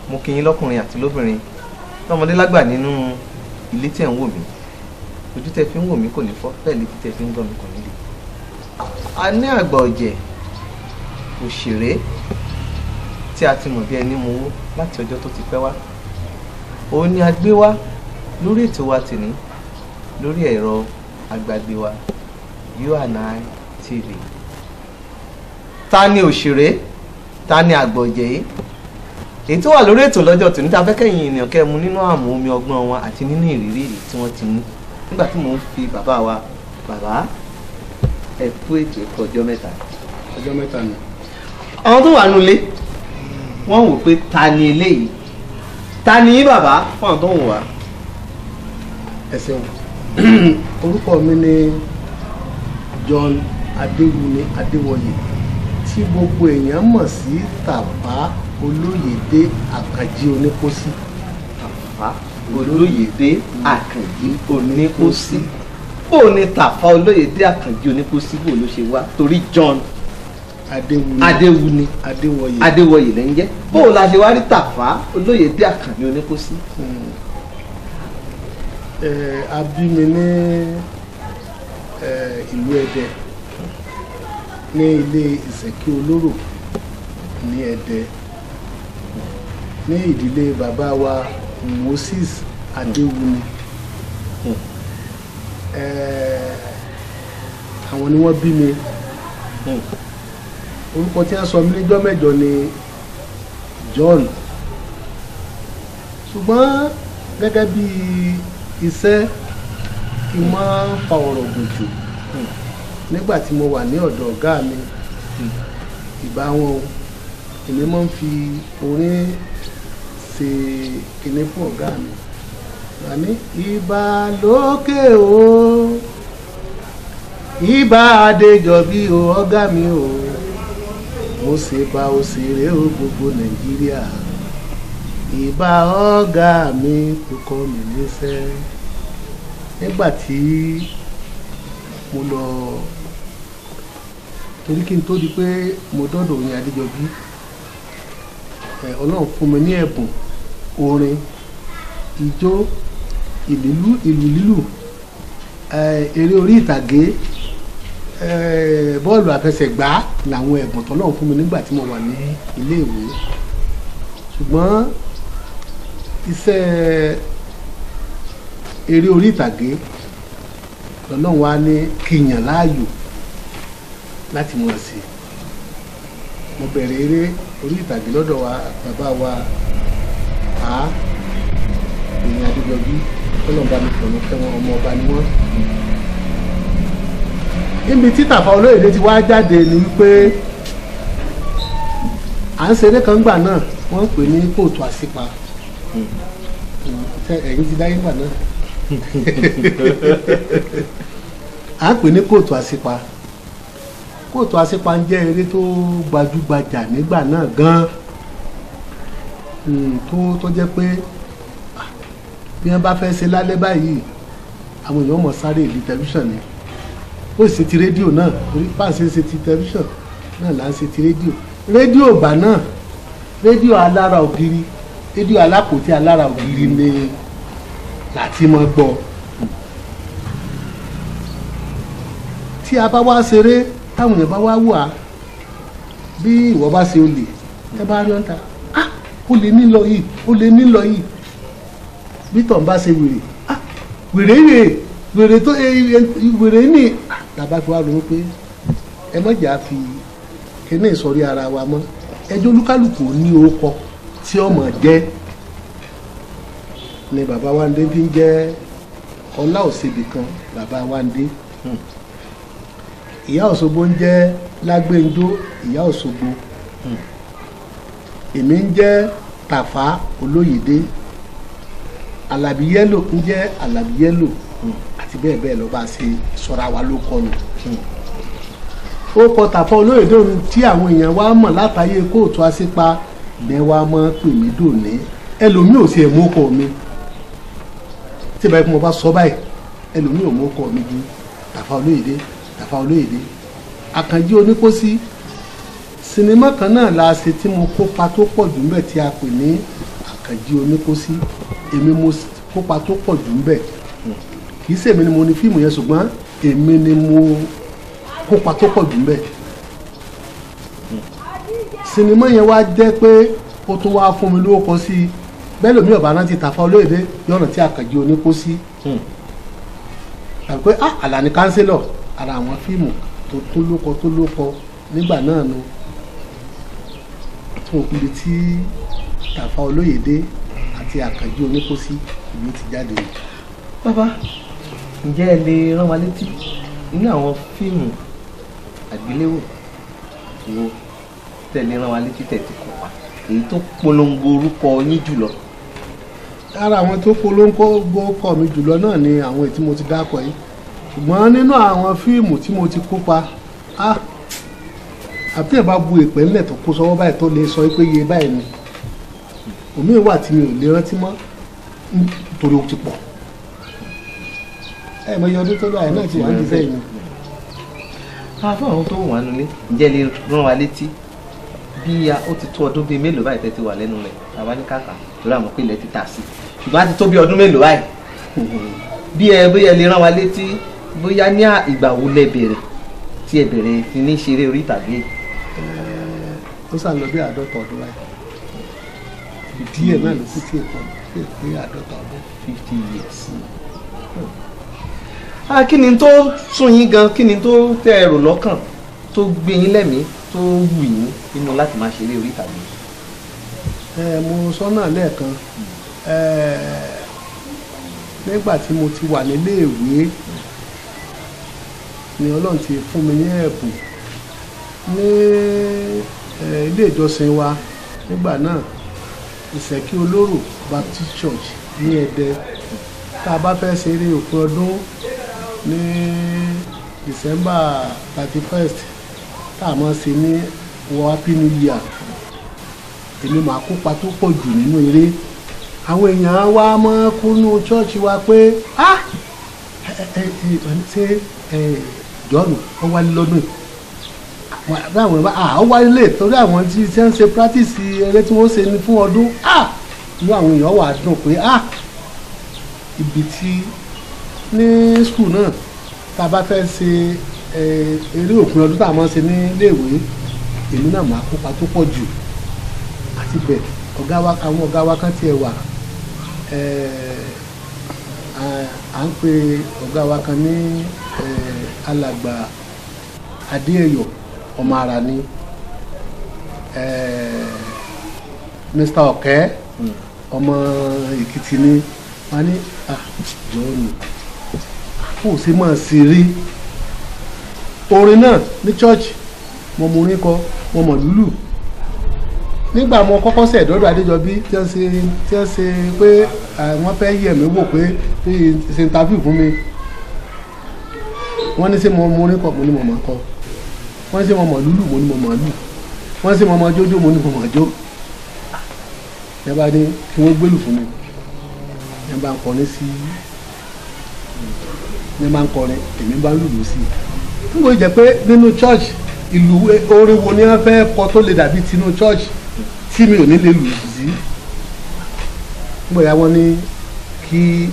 Mo kí yín lọ́kùnrin àti lóbìnrin, lọ́mọdé lágbà nínú ilé tí ẹ̀ ń wò mí. Ojú tẹ́ fi ń wò mí kò ní fọ́, bẹ́ẹ̀ létí tẹ́ fi ń gbọ́ mi kò ní lè. A ní àgbà ọ̀jẹ̀ òṣèré tí a ti mọ̀ bí ẹni mowó láti ọjọ́ tó ti pẹ́ wá. Òun ni a gbé wá lórí ètò wa tìní lórí ẹ̀rọ àgbàgbé wa UNI TV. Ta ni òṣèré? Ta ni àgbà ọ̀jẹ̀ yìí? Èyí tó wà lórí ètò lọ́jọ́ tòní tá a fẹ́ kẹ́yìn ènìyàn kẹ́ mu nínú àmú omi ọgbọ́n wọn àti nínú ìrírí tí wọ́n ti ní. Nígbà tí mò ń fi bàbá wa, bàbá ẹ kú ètò ẹ̀kọ́ ọjọ́ mẹ́ta. Ọjọ́ mẹ́ta ni. Àwọn tó wà nulẹ̀ wọ́n wò pé ta ni eléyìí? Ta ni yín bàbá fún àwọn tó ń wò wá? Ẹ ṣeun. Orúkọ mi ni John Adéwuni Adéwọyè tí gbogbo èèyàn mọ̀ sí Tàfá Olóyèdé Àkànjí Onípósí. Tàfá Olóyèdé Àkànjí Onípósí. Bó o ní Tàfá Olóyèdé Àkànjí Onípósí bó ló ṣe wá? Torí John Adéwuni Adéwọyè Adéwọyè lẹ́ ń jẹ́. Bó o la ṣe wá rí Tàfá Olóyèdé Àkànjí Onípósí? A bí mi ní ìlú Ẹdẹ, ní ilé Ìsẹ̀kí Olóró ní Ẹdẹ, ní ìdílé bàbá wa Moses Adéwuni. Àwọn ni wọ́n bí mi. Orúkọ tí wọ́n sọ mí níjọ́ mẹ́jọ ni John, ṣùgbọ́n gẹ́gẹ́ bí iṣẹ́ kí n máa fa ọ̀rọ̀ gùn jù nígbà tí mo wà ní ọ̀dọ̀ ọ̀gá mi, ìbá wọn èmi máa ń fi orin ṣe kinní fún ọ̀gá mi. Wà ní ìbà lókè o, ìbà Adéjọbí o, ọ̀gá mi o, mo ṣe bá òṣèré o gbogbo Nàìjíríà, ìbà ọ̀gá mi tó kọ́ mi níṣẹ́. Nígbà tí mo lọ, torí kí n tó di pé mo dọ́dọ̀ Oyin Adéjọbí, Ọlọ́run fún mi ní ẹ̀bùn orin, ijó, ìlú lílù, eré orí ìtàgé, bọ́ọ̀lù àfẹsẹ̀gbá làwọn ẹ̀bùn tọ́lọ́run fún mi nígbà tí mo wà ní ilé ìwé. Ṣùgbọ́n iṣẹ́ eré orí ìtàgé lọ́lọ́run wá ní kí n yàn láàyò láti mọ̀ sí. Mo bẹ̀rẹ̀ eré orí ìtàgé lọ́dọ̀ wa bàbá wa Oyin Adéjọbí, tọ́lọ́run bá mi fọ̀nà kẹ́wọn, ọmọ ọba ni wọ́n. Níbi tí Tàfá Olóyèdé ti wá jáde ni wípé à ń ṣeré kan gbà náà, wọ́n ń pè ní kóòtù àṣìpa. Ẹ̀yin ti dáyé gbà náà. À ń pè ní kóòtù àṣìpa. Kóòtù àṣìpa ń jẹ́ eré tó gbajúgbajà nígbà náà gan-an, tó jẹ́ pé bí wọ́n bá fẹ́ ṣe lálẹ́ báyìí àwọn èèyàn mọ̀ sáré ìlú tẹlifíṣàn ni. Ó sì ti rédíò náà, torí páàsì ṣe ti tẹlifíṣàn náà là ń ṣe ti rédíò. Rédíò ìgbà náà, rédíò alára ògiri, rédíò alápòtí alára ògiri ni láti mọ gbọ́. Tí a bá wá ṣeré, táwọn èèyàn bá wá wà, bí ìwọ bá ṣe olè, ẹ bá rí ọ̀ǹta, ah, ó lè nílọ yìí, ó lè nílọ yìí. Bí tọ̀ ń bá ṣe wèrè, ah, wèrè rè, wèrè tó wèrè ní. Làbá fi wá ronú pé ẹ má jà fi kíní ìsọ̀rí ara wa mọ́, ẹjọ́ olúkálùkù ní orúkọ tí ọmọ jẹ́. Ni bàbá Wándé fi ń jẹ́ Ọlá Òṣèbí kan, bàbá Wándé. Ìyá Òṣogbo ń jẹ́ Lágbénjó, ìyá Òṣogbo. Èmi ń jẹ́ Tàfá Olóyèdé. Àlàbí Yẹ́lò ń jẹ́ Àlàbí Yẹ́lò, àti bẹ́ẹ̀ bẹ́ẹ̀ lọ bá a ṣe sọ̀rọ̀ àwa ló kọnu. Ó kọ Tàfá Olóyèdé ohun tí àwọn èèyàn wa mọ̀ látàyè kóòtù àṣìpa bẹ́ẹ̀ wá mọ́ pè mí dòní. Ẹlòmíì ò tiẹ̀ mú ọkọ mi. Tí ìbáyìí mo bá sọ báyìí, ẹlòmíì ò mú ọkọ mi ju Tàfà Olóyèdé, Tàfà Olóyèdé. Àkànjí Onípósí sinimá kan náà la ṣe tí mo kópa tó pọ̀ jù ńbẹ̀ tí a pè ní Àkànjí Onípósí. Èmi mo kópa tó pọ̀ jù ńbẹ̀, kì í ṣèmi ni mo ní fíìmù yẹn, ṣùgbọ́n èmi ni mo kópa tó pọ̀ jù ńbẹ̀. Sinimá yẹn wá jẹ́ pé ó tún wá fún mi lówó kan sí i. Bẹ́ẹ̀ lómi ọ̀bá rántí Tàfà Olóyèdé yọ̀nà tí Àkànjí Onípósí tàbí pé Àlàní Kánsílọ̀, ara àwọn fíìmù tó tó lóko nígbà náà nu tó ibi tí Tàfà Olóyèdé àti Àkànjí Onípósí ibi ti jáde. Bàbá, ǹjẹ́ ẹ lè rán wa létí inú àwọn fíìmù àgbéléwò wo tẹ́ lè rán wa létí tẹ̀ ti kópa èyí tó polongo orúkọ yín jùlọ? Ara àwọn tó polongo orúkọ mi jùlọ náà ni àwọn èyí tí mo ti dákọ yìí, ṣùgbọ́n nínú àwọn fíìmù tí mo ti kópa, àbí ẹ̀ bá bu èpè ńlẹ̀ tó kó sọ́wọ́ báyìí tó lè sọ pé iye báyìí ni, òmíì wà tí mi ò lè rántí mọ́ nítorí ó ti pọ̀. Ẹ mọ iye ọdún tó lọ àyè náà ti wà ní sẹ́yìn. Fún àwọn tó wà nílé, ǹjẹ́ lè rán wa létí bí ó ti tó ọdún bíi mélòó báyìí tẹ́ ti wà lẹ́nu rẹ̀? Àwa ní kàkà torí àwọn pé ilẹ̀ ti tà sí, ṣùgbọ́n á ti tó bí ọdún mélòó báyìí? Bí ẹ bóyá lè rán wa létí bóyá ní ìgbà wo lẹ bẹ̀rẹ̀ tí ẹ bẹ̀rẹ̀ ti ní ṣeré orí ìtàgé? Ó sàn lọ bí 50 ọdún báyìí, díẹ̀ náà ló kú tí èkó pé 50 ọdún. 50 years. Kí ni tó sún yín gan, kí ni tó tẹ́ ẹ rò lọ́kàn tó gbé yín lẹ́mìí tó wù yín nínú láti máa ṣeré orí ìtàgé? Mo sọ náà lẹ́ẹ̀kan, nígbà tí mo ti wà níléèwé ni Ọlọ́run ti fún mi ní ẹ̀bùn ní ilé ìjọsìn wa nígbà náà, Ìṣẹ̀kí Olóró Baptist Church ní Ẹdẹ. Tá a bá fẹ́ ṣeré òpin ọdún ní December 31st tá a máa ṣe ní wọ Happy New Year, èmi máa kópa tó pọ̀ jù nínú eré. Àwọn èèyàn wa máa kúnnú chọ́ọ̀chì wa pé ṣé John ó wálé lọ́dún yìí? Ó wálé lè torí àwọn tí ń ṣe practice eré tí wọ́n ṣe ní fún ọdún. Inú àwọn èèyàn wà dùn pé ibi tí ní skul náà tá a bá fẹ́ ṣe eré òpin ọdún tá a máa ṣe ní iléèwé, èmi náà máa kópa tó pọ̀ jù. Àti bẹ̀ ọ̀gá wa, àwọn ọ̀gá wa kan tiẹ̀ wà, à ń pe ọ̀gá wa kan ní Alàgbà Adéẹ̀yọ̀ ọmọ ara ni, Mr. Ọ̀kẹ́ ọmọ Èkìtì ni. Wọ́n ní jọ́ọ̀nù kò sí máa ṣeré orin náà ní church, mo mọ orin kọ, mo mọ lùlù. Nígbà mo kọ́kọ́ ṣe ìdọ́dọ̀ Adéjọbí tí wọ́n ṣe pé wọ́n fẹ́ yẹ̀ mí wò pé ṣe interview fún mi, wọ́n ní ṣé mo mọ orin kọ, mo ní mo mọ̀ kọ. Wọ́n ní ṣé mo mọ̀ lùlù, mo ní mo mọ̀ lù. Wọ́n ní ṣé mo mọ̀ jójó, mo ní mo mọ̀ jó. Ẹ bá ní kí wọ́n gbélù fún mi, ẹ bá ń kọrin sí, ẹ bá ń kọrin, èmi bá ń lùlù sí i. Nígbà tó jẹ́ pé nínú church ìlú orin wo ni wọ́n fẹ́ kọ tó lè dàbí tinú church tí mi ò ní lè lù sí. Nígbà yà wọ́n ní kí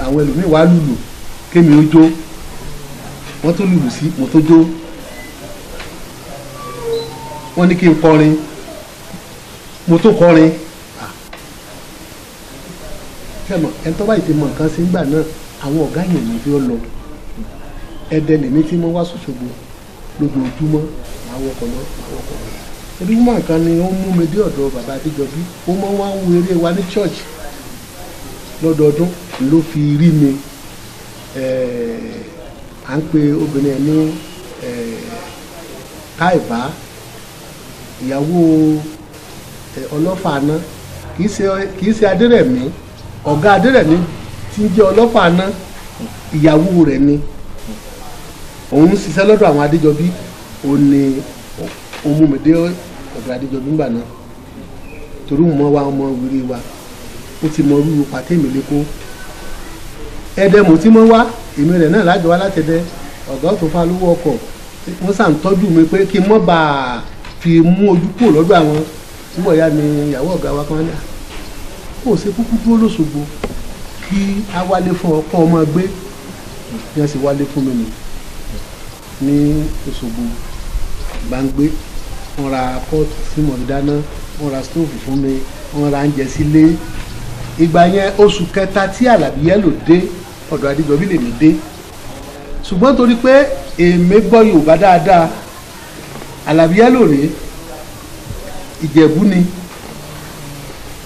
àwọn ẹlòmíì wá lùlù kémi ó jó, wọ́n tó lùlù sí mo tó jó. Wọ́n ní kí n kọrin, mo tó kọrin. Sẹ́mọ̀ ẹni tó báyìí ti mọ nǹkan sí nígbà náà, àwọn ọ̀gá yẹn ní fi ó lọ. Ẹdẹ lèmi tí mo wá s'Òṣogbo lójoojúmọ́, màá wọkọ̀ lọ, màá wọkọ̀ lọ. Ebi mú nǹkan ni ó mú mi dé ọ̀dọ̀ bàbá Adéjọbí, ó mọ́ wá ń wo eré wa ní church lọ́dọọdún ló fi rí mi. À ń pe obìnrin ẹ̀ ní Káìbá, ìyàwó Ọlọ́fààná, kì í ṣe Adérẹ̀mí, ọ̀gá Adérẹ̀mí tí ń jẹ́ Ọlọ́fààná, ìyàwó rẹ̀ ni. Òun ṣiṣẹ́ lọ́dọ̀ àwọn Adéjọbí, ó ní ó mú mi dé ọ̀dọ̀ Adéjọbí ńgbà náà, torí òun mọ wa, ọmọ wíri wa, ó ti mọ irú pàtẹ́ mi lẹ́kọ́. Ẹdẹ mo ti mọ wá, èmi rẹ̀ náà lájọ wá látẹ̀dẹ́. Ọ̀gá tó fa lówó ọkọ̀, wọ́n sàn tọ́jú mi pé kí n mọ́ bá a fi mú ojú kúrò lọ́dọ̀ àwọn. Nígbà yá ni ìyàwó ọ̀gá wa kan ní kó o ṣe kúkú dúró lóṣogbo kí a wálé fún ọkọ ọmọ gbé. Bí wọ́n ṣe wálé fún mi nù ní Òṣogbo gbàngbé, wọ́n ra pọ́ọ̀tù tí mo fi dáná, wọ́n ra stóòfù fún mi, wọ́n ra oúnjẹ sílé. Ìgbà yẹn oṣù kẹta tí Àlàbí Yẹ́lò dé ọ̀dọ̀ Adéjọbí lèmi dé, ṣùgbọ́n torí pé èmi gbọ́ Yorùbá dáadáa, Àlàbí Yẹ́lò rèé, Ìjẹ̀bú ni,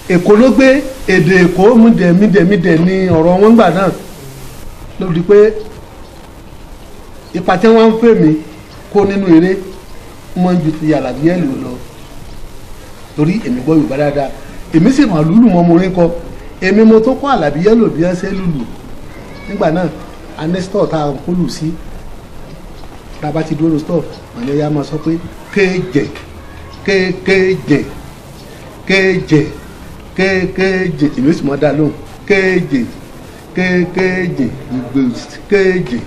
Èkó ló gbé, èdè Èkó mídẹ̀mídẹ̀mídẹ̀ ni ọ̀rọ̀ wọn gbà náà. Ló di pé ipa tí wọ́n ń fẹ́ mi kó nínú eré mọ́ ju ti Àlàbí Yẹ́lò lọ, torí èmi gbọ́ Yorùbá dáadáa, èmi sì mọ̀ lùlù mọ́ mo rí kọ. Èmi mo tó kọ́ Àlàbí Yẹ́lò bí wọ́n ṣe lùlù nígbà náà. A ní stọ̀ tá a kó lù sí, tá a bá ti dúró stọ̀, màá yá máa sọ pé kéèjẹ kéèkéèjẹ kéèjẹ kéèkéèjẹ, èmi sì mọ̀ dá lóhùn kéèjẹ kéèkéèjẹ gbogbo kéèjẹ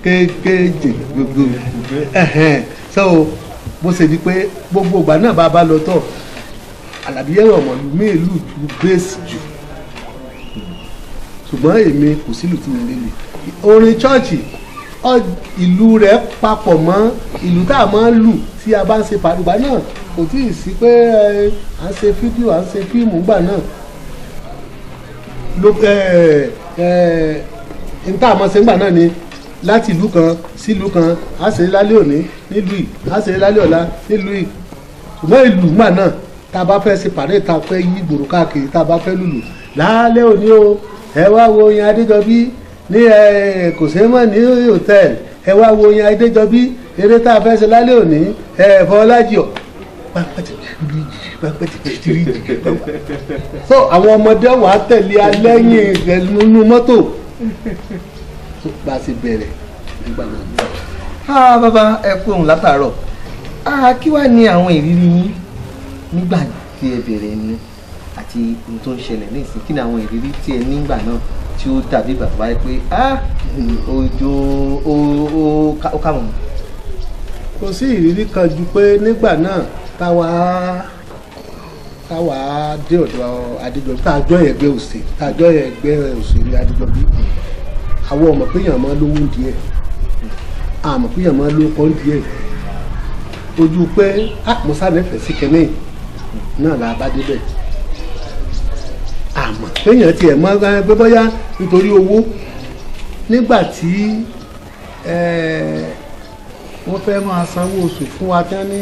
kéèkéèjẹ gbogbo ẹ̀hẹ̀n. So bó ṣe di pé gbogbo ìgbà náà bá a bá lọ tọ̀, Àlàbí Yẹ́lò ọ̀mọ̀lú mélòó ju bẹ́ẹ̀sì jù, ṣùgbọ́n èmi kò sílù tí mi lè lè. Orin chọ́ọ̀chì ìlú rẹ̀ papọ̀ mọ́ ìlú tá a máa ń lù tí a bá ń ṣe pàdùgbà náà. Kò tí ì sí pé à ń ṣe fídíò, à ń ṣe fíìmù ńgbà náà. N tá a máa ṣe ńgbà náà ni láti ìlú kan sí ìlú kan, a ṣe lálẹ́ òní nílùú yìí, a ṣe lálẹ́ ọ̀la nílùú yìí. Ṣùgbọ́n ìlú ńgbà náà tá a bá fẹ́ ṣe pàdé, tá a fẹ́ yí gbòòrò káàkiri, tá a bá fẹ́ lùlù lálẹ́ òní o, ẹ wá wo Oyin Adéjọbí ní Kòsẹ́mọ̀ ní hòtẹ́ẹ̀lì, ẹ wá wo Oyin Adéjọbí eré tá a fẹ́ ṣe lálẹ́ òní, ẹ Fọlájì ọ̀. So àwọn ọmọdé wà á tẹ̀lé alẹ́yìn nínú mọ́tò bá a ṣe bẹ̀rẹ̀ nígbà náà. Bàbá ẹ kú òun látàárọ̀, kí wàá ní àwọn ìrírí yín nígbà tí ẹ bẹ̀rẹ̀ ni àti ohun tó ń ṣẹlẹ̀ ní ìsìn? Kí ni àwọn ìrírí tí ẹ nígbà náà tí ó dàbí ìgbà tó bá yẹ pé òjò ó kà mọ̀? Kò sí ìrírí kan ju pé nígbà náà táwa dé ọ̀dọ̀ Adéjọbí, tá a jọ ẹgbẹ́ òsè, tá a jọ ẹgbẹ́ òṣèré Adéjọbí, àwọn ọmọ pé èèyàn máa lówó díẹ̀, àmọ́ pé èèyàn máa lówó díẹ̀, ojú pé mo sá nífẹ̀ẹ́ sí kẹ́nẹ́ náà la bá débẹ̀. Àmọ́ kéèyàn tiẹ̀ mọ́ pé bóyá nítorí owó. Nígbà tí wọ́n fẹ́ máa sanwó oṣù fún wa, tí wọ́n ní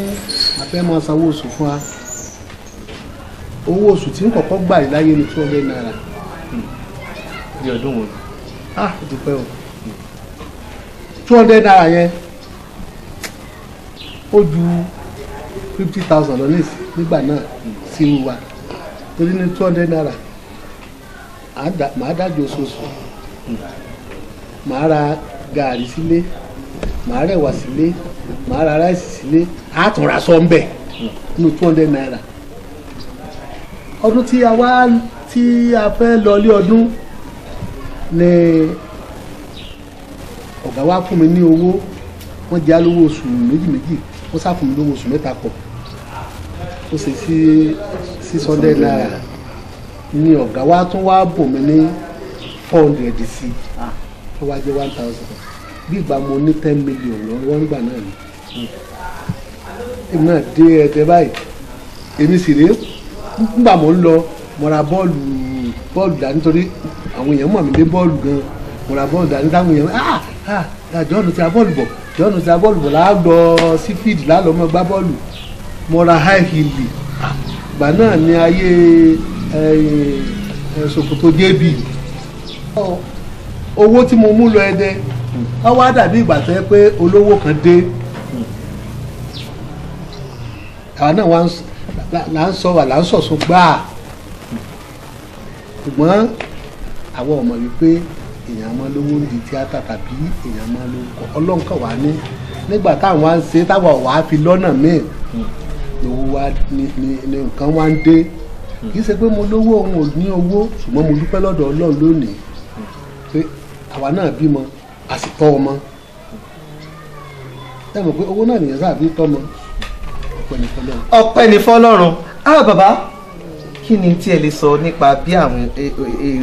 a fẹ́ máa sanwó oṣù fún wa, owó oṣù tí ń kọ́kọ́ gbà láyé ní 200 naira. Bí ọdún wo? Ah, ó ti pẹ́ o. 200 naira yẹn ó ju 50,000 lọ nígbà náà sí wa, torí ní 200 naira màá dájọ́ oṣooṣù, màá ra gààrí sílé, màá rẹwà sílé, màá ra ráìsì sílé, á tún ra sọ ńbẹ̀ nínú 200 naira. Ọdún tí a wá tí a fẹ́ lọ ilé ọdún ni ọ̀gá wa fún mi ní owó, wọ́n jẹ́ alówó oṣù méjì méjì, wọ́n sá fún mi lówó oṣù mẹ́ta pọ̀, ó ṣe sí 600 naira ni ọ̀gá wa tún wá bò mí ní 400 sí, ó wá jẹ́ 1000. Bí ìgbà mo ní 10 million lọ́wọ́ nígbà náà ni èmi náà dé ẹgbẹ́ báyìí. Èmi sì rèé nígbà mo ń lọ, mo ra bọ́ọ̀lù dání nítorí àwọn èèyàn mọ̀ mí lé bọ́ọ̀lù gan. Mo ra bọ́ọ̀lù dání táwọn èèyàn Jọ́ọ̀nù ti ra bọ́ọ̀lù bọ̀, Jọ́ọ̀nù ti ra bọ́ọ̀lù bọ̀, láà lọ sí fíìdì láà mọ́ gbá bọ́ọ̀lù. Mo ra high heel, ìgbà náà ni ayé ṣòkòtò JB. Owó tí mo mú lọ Ẹdẹ ó wá dàbí ìgbà tó yẹ pé olówó kan dé, àwa náà wá là ń sọ wà là ń sọ̀sọ̀ gbáà. Ṣùgbọ́n àwọn ọmọ wípé èèyàn máa lówó ń di tíátà tàbí èèyàn máa lówó kọ Ọlọ́run kàn wá ní nígbà táwọn á ń ṣe táwọn wà á fi lọ́nà míì lówó wá ní nǹkan wá ń dé. Kì í ṣe pé mo lówó, òun ò ní owó, ṣùgbọ́n mo dúpẹ́ lọ́dọ̀ Ọlọ́run lónìí pé àwa náà bímọ, a sì tọ́ ọmọ. Ẹ mọ̀ pé owó náà nìyẹn sáà fi tọ́mọ. Ọpẹ́ ní fọ́lọ́run. Ọpẹ́ ní fọ́lọ́run. Ah bàbá, kí ni tí ẹ lè sọ nípa bí àwọn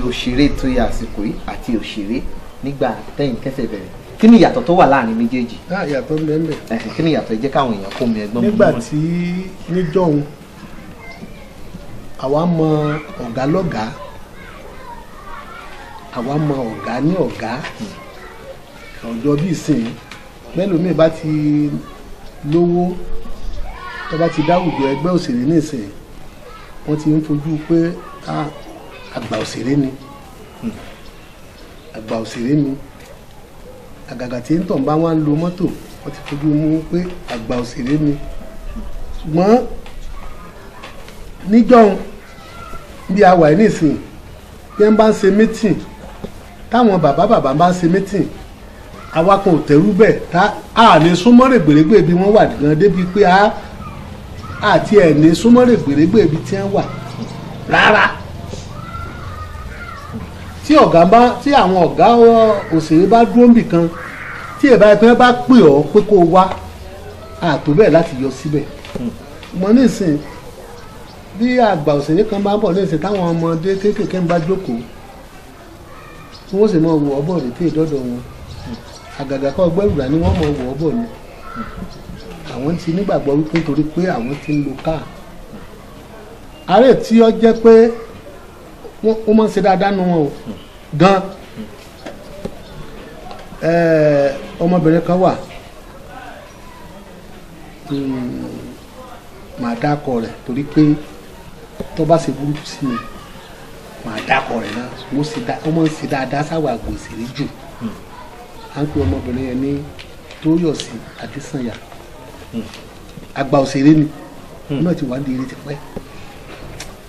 òṣèré tó yẹ àsìkò yìí àti òṣèré nígbà tẹ́yìn kẹsẹ̀ bẹ̀rẹ̀? Kí ni ìyàtọ̀ tó wà láàrin méjèèjì? Ìyàtọ̀ ń bẹ ń bẹ. Kí ni ìyàtọ̀? Ẹ jẹ́ káwọn èèyàn kó mi ẹgbọ́n mi. Nígbà tí níjọ́hun àwa mọ ọ̀gá lọ́gàá, àwa mọ ọ̀gá ní ọ̀gá. Ọjọ́ bí ìsìn mẹ́lòmíì bá ti lówó, tó bá ti dáwùjọ ẹgbẹ́ òṣèré nísìn, wọ́n ti ń fojú pé àgbà òṣèré ni, àgbà òṣèré ni. Àgàgà tí ń tàn bá wọn lo mọ́tò, wọ́n ti fojú mú pé àgbà òṣèré ni. Ṣùgbọ́n níjọ́un bí a wà nísìn, bí wọ́n bá ń ṣe mítìn, táwọn bàbá bàbá bá ń ṣe mítìn, àwa kan ò tẹ̀rú bẹ́ẹ̀, tá a lè súnmọ́ règbèrègbè bí wọ́n wà gan débi pé àti ẹ̀ lè súnmọ́ règbèrègbè bí tí wọ́n wà rárá. Tí ọ̀gá bá, tí àwọn ọ̀gá òṣèré bá dúró níbì kan, tí ẹ̀bá ẹ̀pẹ́ bá pè ọ́ pé kó o wá, àtò bẹ́ẹ̀ láti yọ síbẹ̀. Mọ nísìn bí àgbà òṣèré kan bá ń bọ̀ nísìn, táwọn ọmọdé kéékèèké ń bá jókòó, tí wọ́n sì mọ wọ̀ ọ́ bọ̀ rètè ìdọ́dọ̀ wọn. Àgàgà kọ́ gbẹ́rùdà ni wọ́n mọ wọ̀ ọ́ bọ̀ ni. Àwọn ti nígbàgbọ́ wípé nítorí pé àwọn ti ń lo káà. Àárẹ̀ tí ó jẹ́ pé wọ́n máa ń ṣe dáadáa nu wọn o gan. Ọmọbìnrin kan wà, màá dákọ rẹ̀ torí pé tó bá ṣe burúkú sí mi, màá dákọ rẹ̀ náà. Wọ́n máa ń ṣe dáadáa sáwà àgbòsèré jù. À ń pe ọmọbìnrin yẹn ní Tóyọ̀sí Adésànyà. Àgbà òṣèré ni, náà ti wà ní eré tipẹ́.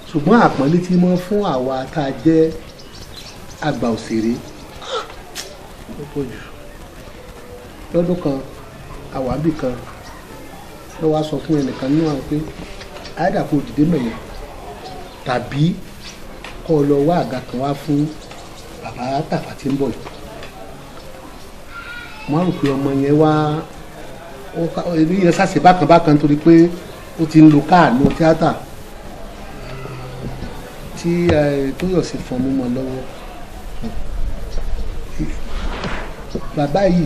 Ṣùgbọ́n àpọ́nlé tí mọ́ fún àwa tá a jẹ́ àgbà òṣèré ó pọ̀ jù. Lọ́dún kan àwábì kan ló wá sọ fún ẹnìkan nínú àwọn pé àyàdà kò dìde mẹ̀yẹn tàbí kó lọ wá àga kan wá fún bàbá Tàfà tí ń bọ̀ yìí. Mo rò pé ọmọ yẹn wá eré yẹn ṣàṣe bákan bákan torí pé ó ti ń lo káànù tíátà tí Tóyọ̀sí fọn mú mọ́ lọ́wọ́. Bàbá yìí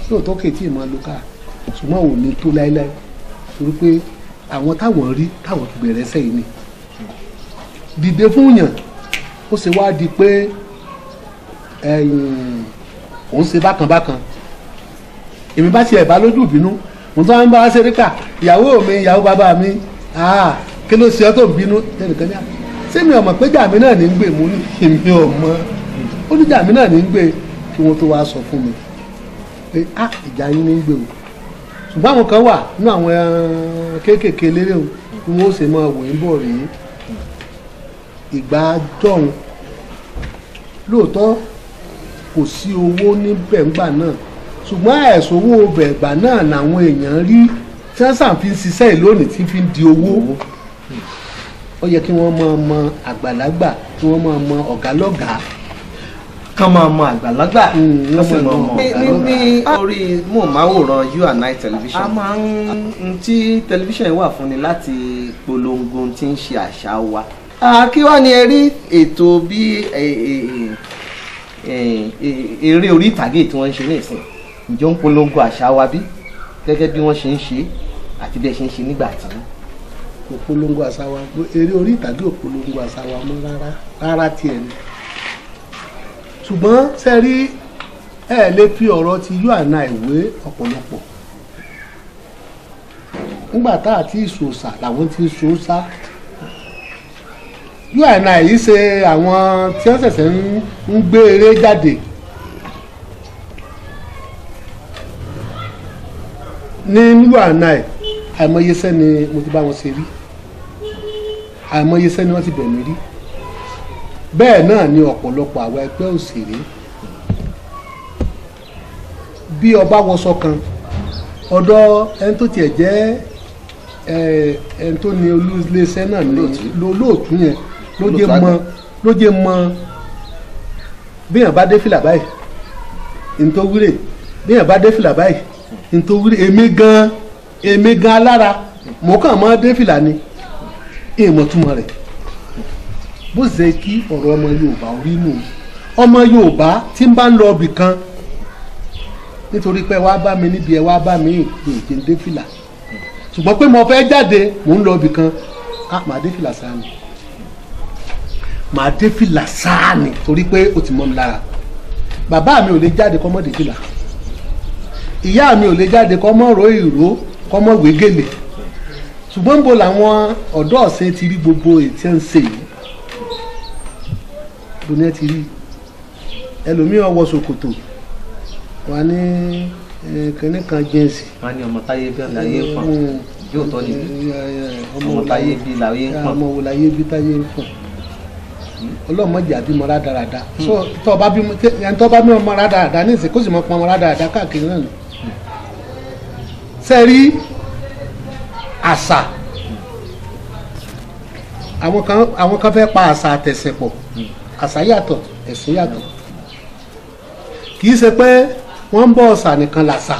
lóòótọ́ kì í tí ì máa lo káà, ṣùgbọ́n ò ní tó láéláé torí pé àwọn táwọn rí táwọn ti bẹ̀rẹ̀ sẹ́yìn ni. Dìde fún yàn, ó ṣe wá di pé òun ṣe bákan bákan. Èmi bá tiẹ̀ bá lójú ìbínú, mo tún wá ń bá ṣe ríkà, ìyàwó mi, ìyàwó bàbá mi, kí ló ṣe ọ́ tó ń bínú? Ẹnìkan ní à, ṣé mi ò mọ̀ pé jàmí náà ní ń gbé? Mo ní èmi ò mọ̀. Ó ní jàmí náà ní ń gbé, kí wọ́n tó wá sọ fún mi pé ìjà yín ní ń gbé o. Ṣùgbọ́n àwọn kan wà nínú àwọn kéékèèké eléré o, bí wọ́n ó ṣe máa wò ń bọ̀ rèé. Ìgbà jọ̀hún lóòótọ́ kò sí owó níbẹ̀ ńgbà náà, ṣùgbọ́n ẹ̀sùn owó ọbẹ̀ ìgbà náà làwọn èèyàn rí tí wọ́n sàn fi ń ṣiṣẹ́ yìí lónìí tí fi ń di owó. Ó yẹ kí wọ́n máa mọ àgbàlagbà, kí wọ́n máa mọ ọ̀gá lọ́gàá. Kán máa mọ àgbàlagbà, kán sì máa mọ ọ̀gá lọ́gàá. Ní orí móhùnmáwòrán U&I television, a máa ń tí tẹlifíṣàn yìí wà fún ni láti polongo tí ń ṣe àṣà wa. Kí wá ni ẹ rí ètò bí eré orí ìtàgé tí wọ́n ń ṣe nísìn, ǹjẹ́ ó ń polongo àṣà wa bí gẹ́gẹ́ bí wọ́n ṣe ń ṣe àti bí ẹ ṣe ń ṣe nígbà tí? Kò polongo àṣà wa, eré orí ìtàgé ò polongo àṣà wa mọ́ rárá rárá tiẹ̀ ni. Ṣùgbọ́n ṣe rí, ẹ lè fi ọ̀rọ̀ ti U&I wé ọ̀pọ̀lọpọ̀. Nígbà tá àti ìṣòṣà làwọn ti ṣòṣà. U&I yìí ṣe àwọn tí wọ́n ṣẹ̀ṣẹ̀ ń gbé eré jáde. Ní U&I àìmọye iṣẹ́ ni mo ti bá wọn ṣe rí, àìmọye iṣẹ́ ni wọ́n ti bẹ̀ mí rí. Bẹ́ẹ̀ náà ni ọ̀pọ̀lọpọ̀ àwọn ẹgbẹ́ òṣèré. Bí ọba wọṣọ kan, ọ̀dọ̀ ẹni tó tiẹ̀ jẹ́ ẹni tó ní olú iléeṣẹ́ náà ní olóòtú yẹn ló jẹ́ mọ bí èèyàn bá dé fìlà báyìí, ní tó wúrè, bí èèyàn bá dé fìlà báyìí, Nítorí èmi gan alára mo kàn máa dé fìlà ni, èèmọ̀ túmọ̀ rẹ̀. Bó ṣe kí ọ̀rọ̀ ọmọ Yorùbá orí nù, ọmọ Yorùbá tí ń bá ń lọ ibì kan nítorí pé wàá bá mi níbi ẹ wàá bá mi ìpè dé fìlà, ṣùgbọ́n pé mo fẹ́ jáde mò ń lọ ibì kan, màá dé fìlà sáà ni, màá dé fìlà sáà ni, torí pé ó ti mọ́ mi lára. Bàbá mi ò lè jáde kọ́ mọ́ dé fìlà, ìyá mi ò lè jáde kọ́ mọ́ ro ìró kọ́ mọ́ wé gèlè. Ṣùgbọ́n bó làwọn ọ̀dọ́ ọ̀sẹ̀ ti rí gbogbo ètí ẹ̀ ń ṣe yìí, bó ní ẹ ti rí ẹlòmíràn wọ ṣòkòtò wà ní kínní kan jíǹsì. Wọ́n ní ọmọ táyé bí láyé ń pọ̀n, yóò tọ́ níbi ọmọ táyé bí láyé ń pọ̀n. Ọmọ wo láyé bí táyé ń pọ̀n? Ọlọ́mọdé àbímọ rádaràda. Tọ́ bá bímọ, ẹni tọ́ bá bímọ ọmọ rádaràda ní ìsìn kó sì mọ pọn ọmọ rádaràda káàkiri náà ni. Sẹ́rí àṣà, àwọn kan fẹ́ pa àṣà àtẹ̀sìn pọ̀. Àṣà yàtọ̀, ẹ̀sìn yàtọ̀. Kì í ṣe pé wọ́n ń bọ ọ̀sà nìkan làṣà,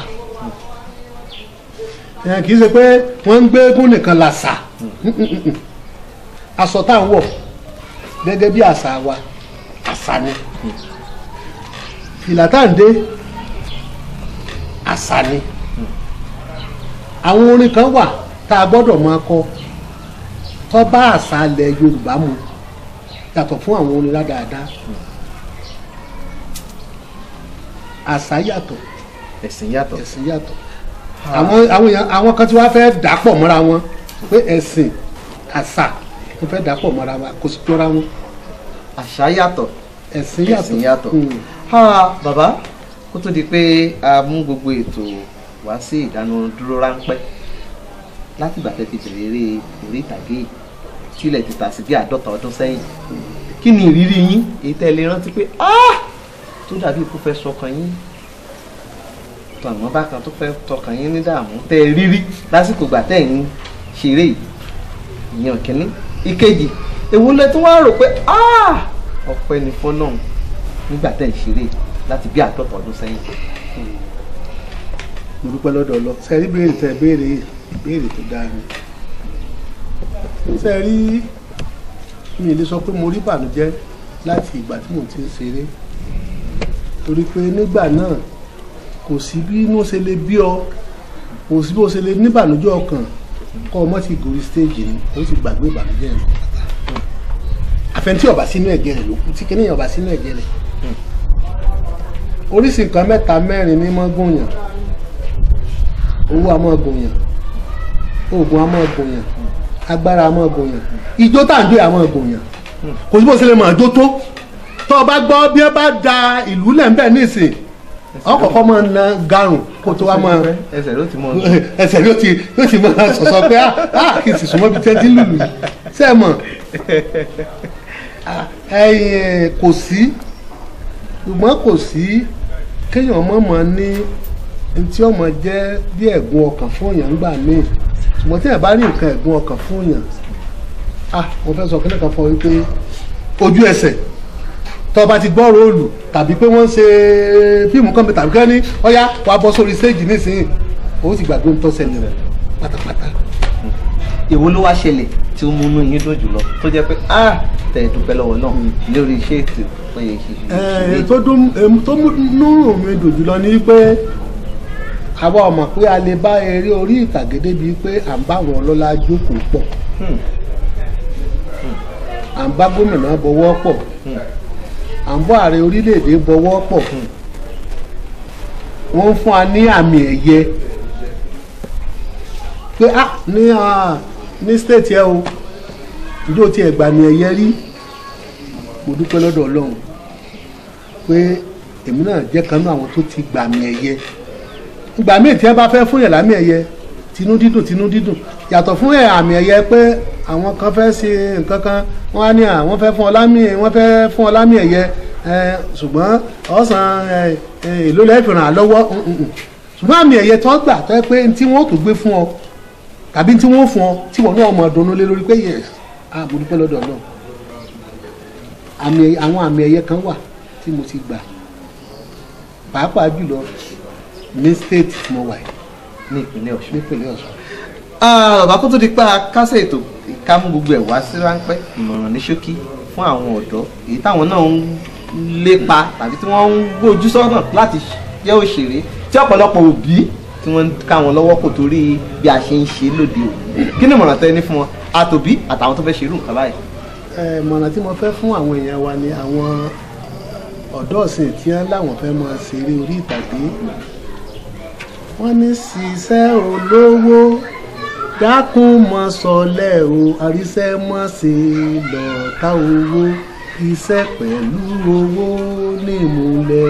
kì í ṣe pé wọ́n ń gbé eégún nìkan làṣà. Aṣọ tá à ń wọ̀ gẹ́gẹ́ bí àṣà wa, àṣà ni. Fìlà tá à ń dé, àṣà ni. Àwọn orin kan wà tá a gbọ́dọ̀ máa kọ tó bá àṣà ilẹ̀ Yorùbá mu, yàtọ̀ fún àwọn orin rádaràda. Àṣà yàtọ̀, ẹ̀sìn yàtọ̀, ẹ̀sìn yàtọ̀. Àwọn èèyàn, àwọn kan tí wàá fẹ́ dàpọ̀ mọ́ra wọn pé ẹ̀sìn àṣà wọ́n fẹ́ dàpọ̀ mọ́ra wọn, kò sí jọra wọn. Àṣà yàtọ̀, ẹ̀sìn yàtọ̀. Bàbá, kó tó di pé a mú gbogbo ètò wá sí ìdánudúró ráńpẹ́, láti ìgbà tẹ́ ti bẹ̀rẹ̀ eré orí ìtàgé yìí tílẹ̀ ti tà sí bí 50 ọdún sẹ́yìn, kí ni ìrírí yín èyí tẹ́ lè rántí pé tó dàbí ikú fẹ́ sọkàn yín, tó àwọn bákan tó fẹ́ tọkàn yín ní dààmú tẹ́ ẹ rírí lásìkò ìgbà tẹ́ ẹ̀ ń ṣeré yìí? Ìyẹn kínní. Ìkejì, èwo lẹ tún wá rò pé ọpẹ́ ni fọ́lọ́run nígbà tẹ́ ẹ̀ ń ṣeré láti bí 50 ọdún sẹ́yìn? Mo dúpẹ́ lọ́dọ̀ Ọlọ́run. Ṣé rí béèrè tẹ́ béèrè, ìbéèrè tó dáa ni. Ṣé rí, mi lè sọ pé mo rí ìbànújẹ́ láti ìgbà tí mò ń ti ń ṣeré, torí pé nígbà náà kò sí bí inú ṣe lè bí ọ, kò sí bí o ṣe lè níbànújẹ́ ọkàn kọ́ ọmọ ti gòrí stéèjì ni ó ti gbàgbé ìbànújẹ́ rẹ̀ pátá. Àfẹn tí ọba sínú ẹ̀jẹ̀ rẹ̀ ló kú, tí kìnìyàn ọba sínú ẹ̀jẹ̀ rẹ̀. Oríṣi nǹkan mẹ́ta mẹ́rin ní mọ́ gùnyàn. Owó a máa gùnyàn, oògùn a máa gùnyàn, agbára a máa gùnyàn, ijó tá à ń jó a máa gùnyàn. Kò sí bó ṣe lè mọ̀ ọjọ́ tó. Tó o bá gbọ́ bí ẹ bá da ìlú lẹ́ńbẹ̀ nísìn, ọkọ̀ọ̀kọ́ máa na garùn kó tó wá máa ẹsẹ̀ ló ti mọ̀, ẹsẹ̀ ló ti máa sọ̀sọ̀ pé á kì í sì súnmọ́ bí tẹ́tí lùlù yìí. Ṣé ẹ mọ̀? Ẹ̀yìn kò sí, ṣùgbọ́n kò sí kéèyàn mọ̀mọ́ ní ntí ọmọ jẹ́ bí ẹ̀gún ọkàn fún èèyàn ńgbà míì. Ṣùgbọ́n tí ẹ̀ bá rí nǹkan ẹ̀gún ọkàn fún èèyàn, mo fẹ́ sọ kí nìkan fún ọ wípé ojú ẹsẹ̀ tó bá ti gbọ́ róòlù tàbí pé wọ́n ń ṣe fíìmù kan tàbí kí wọ́n ní ọ̀yá wàá bọ́ sórí stéèjì nísìnyí, ó sì gbàgbé ń tọ́sẹ̀ lẹ̀ pátápátá. Èwo ló wá ṣẹlẹ̀ tí ó mú inú yín dùn jùlọ tó jẹ́ pé tẹ̀ dúpẹ́ lọ́wọ́ náà lórí iṣẹ́ ètò pé ṣe. Tó múnú mi dùn jùlọ ni pé àwa ò mọ̀ pé a lè bá eré orí ìtàgé débi pé à ń bá àwọn ọlọ́lá jókòó pọ̀, à ń bá gómìnà bọwọ́ pọ̀, à ń bọ́ ààrẹ orílẹ̀-èdè bọwọ́ pọ̀, wọ́n ń fún wa ní àmì ẹ̀yẹ pé ní state yẹ o, ìjọ tí ẹ gbà ní ẹ̀yẹ rí. Mo dúpẹ́ lọ́dọ̀ Ọlọ́run pé èmi náà jẹ́ kan nínú àwọn tó ti gbà mí ẹ̀yẹ. Ìgbà míì tí ẹ bá fẹ́ fún yàn lámì ẹ̀yẹ, tinú dídùn yàtọ̀ fún àmì ẹ̀yẹ pé àwọn kan fẹ́ ṣe nǹkan kan, wọ́n á ní àwọn fẹ́ fún ọ lámì, wọ́n fẹ́ fún ọ lámì ẹ̀yẹ, ṣùgbọ́n ọ̀sán èló lẹ́ẹ̀ fi ràn án lọ́wọ́. Ṣùgbọ́n àmì ẹ̀yẹ tó gbà tó yẹ pé tí wọ́n tó gbé fún ọ tàbí tí wọ́n fún ọ tí wọ́n náà mọ̀ dunnú lé lórí pé yes, mo dúpẹ́ lọ́dọ̀ Ọlọ́run. Àwọn àmì ẹ̀yẹ kan wà tí mo ti gbà, pàápàá jùlọ ní state tí mo wà yìí. Ní ìpínlẹ̀ Ọ̀ṣun. Nípínlẹ̀ Ọ̀ṣun. Bàbá, kó tó di pa kásẹ̀ ètò ká mú gbogbo ẹ̀ wá sí ráńpẹ́, ìmọ̀ràn ní ṣókí fún àwọn ọ̀dọ́ èyí táwọn náà ń lépa tàbí tí wọ́n ń gbójú sọ́nà láti jẹ́ òṣèré, tí ọ̀pọ̀lọpọ̀ òbí tí wọ́n ń ká wọn lọ́wọ́ kò torí bí a ṣe ń ṣe lóde òní, kí ni ìmọ̀ràn tẹ́ ní fún wọn, àtòbí àtàwọn tó fẹ́ ṣerú nǹkan báyìí? Ìmọ̀ràn tí mo fẹ́ fún àwọn èèyàn wa ni àwọn ọ̀dọ́ ọ̀sìn tí wọ́n láwọn fẹ́ máa ṣeré orí ìtàgé, wọ́n ní ṣiṣẹ́ olówó dákun mọ́ sọlẹ̀ o, àríṣẹ́ mọ́ ṣe lọ́ta owó, iṣẹ́ pẹ̀lú owó ní ìmúlẹ̀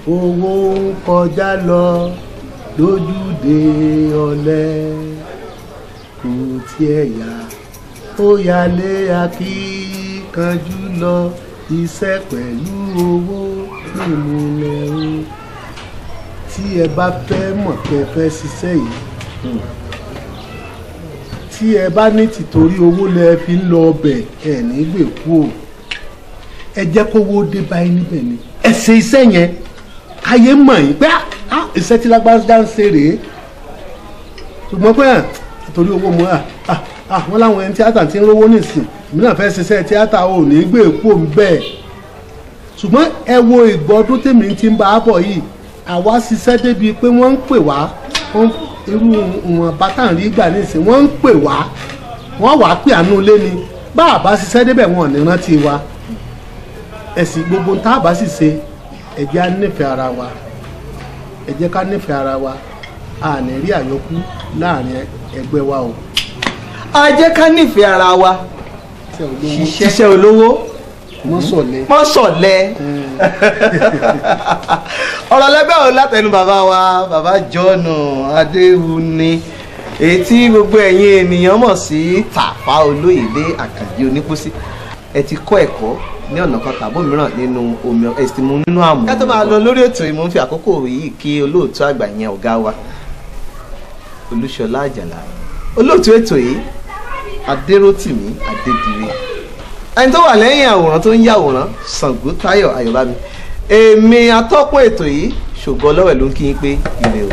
o, owó ń kọjá lọ lójúde ọ̀lẹ, kò tiẹ̀ yá ó yálé akíkanjú lọ, iṣẹ́ pẹ̀lú owó ní ìmúlẹ̀ o. Tí ẹ bá fẹ́ mọ̀ pé ẹ fẹ́ ṣiṣẹ́ yìí, tí ẹ bá ní tìtorí owó lẹ fi ń lọ ọbẹ̀, ẹ ní gbè kú o, ẹ jẹ́ kówó dé báyìí níbẹ̀ ni ẹ ṣe iṣẹ́ yẹn, káyé mọ̀ yín pé iṣẹ́ tí lágbájá ń ṣe rèé. Ṣùgbọ́n pé torí owó mo wọ́n láwọn ẹni tíátà ti ń rówó nísìn, èmi náà fẹ́ ṣiṣẹ́ tíátà, ò ní gbè kú òun bẹ́ẹ̀. Ṣùgbọ́n ẹ wo ìgbọ́dún tèmi ti ń bá a bọ̀ yìí, àwa ṣiṣẹ́ débi pé wọ́n ń pè wá, irú ìwọ̀n bátàn rí gbà nísìn, wọ́n ń pè wá, wọ́n wàá pè àánú ilé ni, bá a bá ṣiṣẹ́ débẹ̀ wọn ò ní rántí wa. Ẹ̀sìn gbogbo tá a bá sì ṣe, ẹ jẹ́ á nífẹ̀ẹ́ ara wa, ẹ jẹ́ ká nífẹ̀ẹ́ ara wa, a ní rí àyọkú láàrin ẹgbẹ́ wa o. A jẹ́ ká nífẹ̀ẹ́ ara wa, ṣiṣẹ́ olówó, mọ́sọ̀lẹ́. Ọ̀rọ̀ lẹ́gbẹ́ òun látẹnu bàbá wa, bàbá John Adéwúni, èyí tí gbogbo ẹ̀yin ènìyàn mọ̀ sí Tàfá Olóyèdé Àkànjí Onípósí. Ẹ ti kọ́ ẹ̀kọ́ ní ọ̀nà kan tàbí mìíràn nínú omi ẹ̀sìn mu nínú àmọ́. Ká tó máa lọ lórí ètò yìí, mo ń fi àkókò yìí kí olóòtú àgbà yẹn, ọ̀gá wa Olúṣọlá Àjàlá, olóòtú ètò yìí Adérótìmí Adédire, ẹni tó wà lẹ́yìn àwòrán tó ń yàwòrán Ṣàngó Táyọ̀ Ayọ̀bámi, èmi atọ́kùn ètò yìí Ṣògo Ọlọ́wẹ̀ ló ń kí yín pé ire o.